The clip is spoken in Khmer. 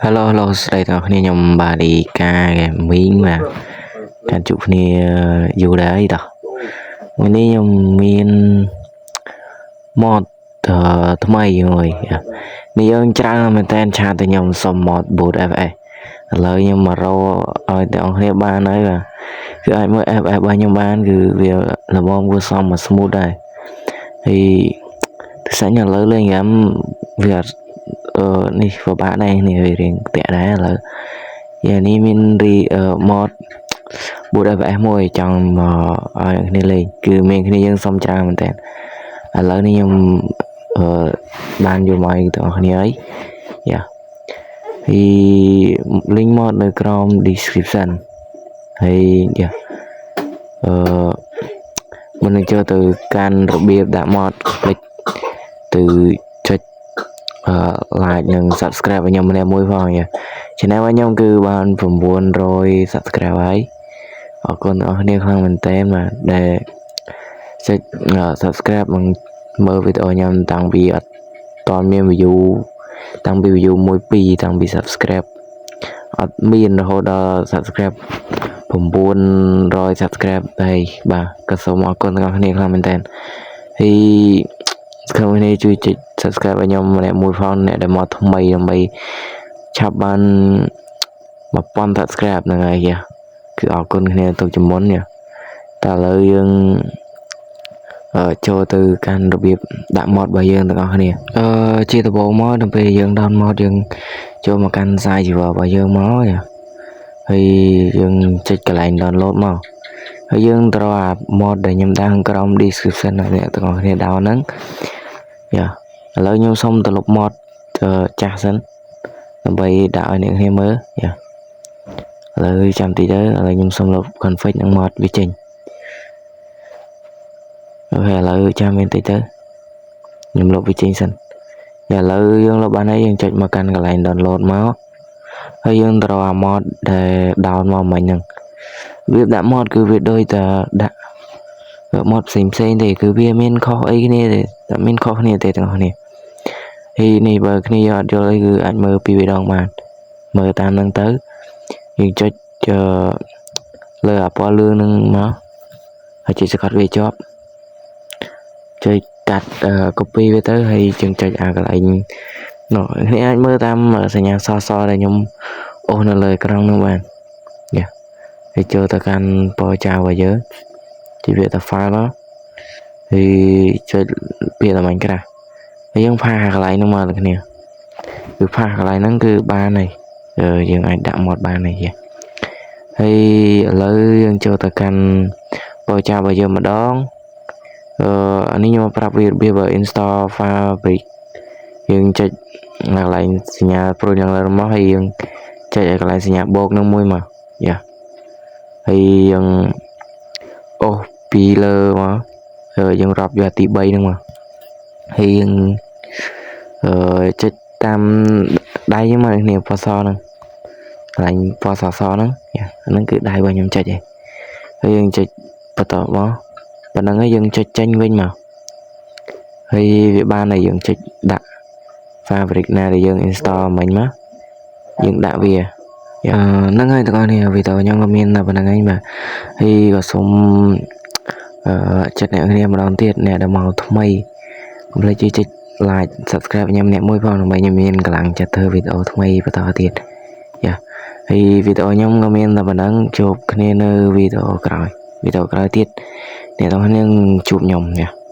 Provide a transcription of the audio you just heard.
Hello Hello សួស្តីទាំងអស់គ្នាខ្ញុំបាទឌីកា Gaming បាទខានជួបគ្នាយូរដែរហើយតោះថ្ងៃនេះខ្ញុំមាន mod ថ្មីមួយនេះយើងច្រើនមែនតើchat ទៅខ្ញុំសុំ mod boost FPS ឥឡូវខ្ញុំមករកឲ្យទាំងអស់គ្នាបានហើយបាទគឺអាចមើល FPS របស់ខ្ញុំបានគឺវាល្មមគួរសមមក smooth ដែរហើយទស្សនឥឡូវលេងហ្គេមវាអត់អឺនេះពិបាកដែរនេះវារៀងតាក់ដែរឥឡូវយ៉ាងនេះមានរី mod boost FPS មួយចង់មកឲ្យអ្នកគ្នាលេងគឺមានគ្នាយើងសុំច្រើនមែនតើឥឡូវនេះខ្ញុំអឺបានយកមកឲ្យទាំងអស់គ្នាហើយយ៉ាហើយ link មកនៅក្រោម description ហើយយ៉ាអឺមុននឹងចូលទៅកាន់របៀបដាក់ mod កុំភ្លេចទៅចុចអឺ like និង subscribe ឲ្យខ្ញុំម្នាក់មួយផងយ៉ា channel របស់ខ្ញុំគឺបាន900 subscribe ហើយអរគុណអ្នកគ្នាខ្លាំងមែនទែនបាទដែលចុច subscribe និងមើលវីដេអូខ្ញុំតាំងពីអត់តមាន view តាំងពី view 1 2តាំងពី subscribe អត់មានរហូតដល់ subscribe 900 subscribe ហើយបាទក៏សូមអរគុណទាំងអស់គ្នាខ្លាំងមែនទែនហើយក្រុមនេះជួយចុច subscribe ឲ្យខ្ញុំម្នាក់មួយផងអ្នកដែលមកថ្មីដើម្បីឆាប់បាន1000 subscribe ហ្នឹងហើយគឺអរគុណគ្នាទុកជាមុនយ៉ាតែឥឡូវយើងចូលទៅកាន់របៀបដាក់ mod របស់យើងទាំងអស់គ្នាអឺជាដំបូងមកដល់ពេលយើង down mod យើងចូលមកកាន់ site server របស់យើងមកយ៉ាហើយយើងចុចកន្លែង download មកហើយយើងត្រូវអា mod ដែលខ្ញុំដាក់ក្រោម description ឲ្យអ្នកទាំងអស់គ្នា down ហ្នឹងយ៉ាឥឡូវខ្ញុំសុំទៅលុប mod ចាស់សិន ដើម្បីដាក់ឲ្យអ្នកគ្នាមើលយ៉ាឥឡូវចាំតិចទៅឥឡូវខ្ញុំសុំលុប config និង mod វាចេញ OK ឥឡូវចាំមានតិចទៅខ្ញុំលុបវាចេញសិនឥឡូវយើងលុបបានហើយយើងចុចមកកាន់កន្លែង download មកហើយយើងត្រូវអា mod ដែល down មកមិញហ្នឹងវាដាក់ mod គឺវាដូចតែដាក់ mod ផ្សេងផ្សេងទេគឺវាមានខុសអីគ្នាទេតែមានខុសគ្នាទេទាំងអស់គ្នាហើយនេះបើគ្នាអត់យល់អីគឺអាចមើលពីរដងបានមើលតាមហ្នឹងទៅយើងចុចលើអាពណ៌លឿងហ្នឹងមកហើយចុចសង្កត់វាជាប់ចុចកាត់ copy វាទៅហើយយើងចុចអាកន្លែងនោះគ្នាអាចមើលតាមសញ្ញាសសដែលខ្ញុំអូសនៅលើអេក្រង់ហ្នឹងបានយ៉ាហើយចូលទៅកាន់ពណ៌ចៅរបស់យើងជាវាទៅ file មកហើយចុចពាក្យតែ Minecraft ហើយយើង paste កន្លែងហ្នឹងមកទាំងគ្នាគឺ paste កន្លែងហ្នឹងគឺបានហើយយើងអាចដាក់ mod បានហើយហើយឥឡូវយើងចូលទៅកាន់ពណ៌ចៅរបស់យើងម្ដងអឺអានេះខ្ញុំប្រាប់វារបៀប install Fabric យើងចុចកន្លែងសញ្ញាព្រួយឡើងលើមកហើយយើងចុចឲ្យកន្លែងសញ្ញាបូកនឹងមួយមកយ៉ាហើយយើងអូសពីលើមកយើងរាប់យកទី3ហ្នឹងមកហើយយើងអឺចុចតាមដៃហ្នឹងមកគ្នាពណ៌សហ្នឹងកន្លែងពណ៌សសហ្នឹងយ៉ាហ្នឹងគឺដៃរបស់ខ្ញុំចុចឯងហើយយើងចុចបន្តមកប៉ុណ្្នឹងហើយយើងចុចចេញវិញមកហើយវាបានហើយយើងចុចដាក់ Fabric ណាដែលយើង install មិញមកយើងដាក់វាអឺហ្នឹងហើយទាំងអស់គ្នាវីដេអូខ្ញុំក៏មានតែប៉ុណ្្នឹងឯងបាទហើយក៏សូមអឺចិត្តអ្នកគ្នាម្ដងទៀតអ្នកដែលមកថ្មីកុំភ្លេចជួយចុច like subscribe ខ្ញុំម្នាក់មួយផងដើម្បីខ្ញុំមានកម្លាំងចិត្តធ្វើវីដេអូថ្មីបន្តទៀតយ៉ាហើយវីដេអូខ្ញុំក៏មានតែប៉ុណ្ណឹងជួបគ្នានៅវីដេអូក្រោយវីដេអូក្រោយទៀតអ្នកទាំងគ្នាជួបខ្ញុំយ៉ា។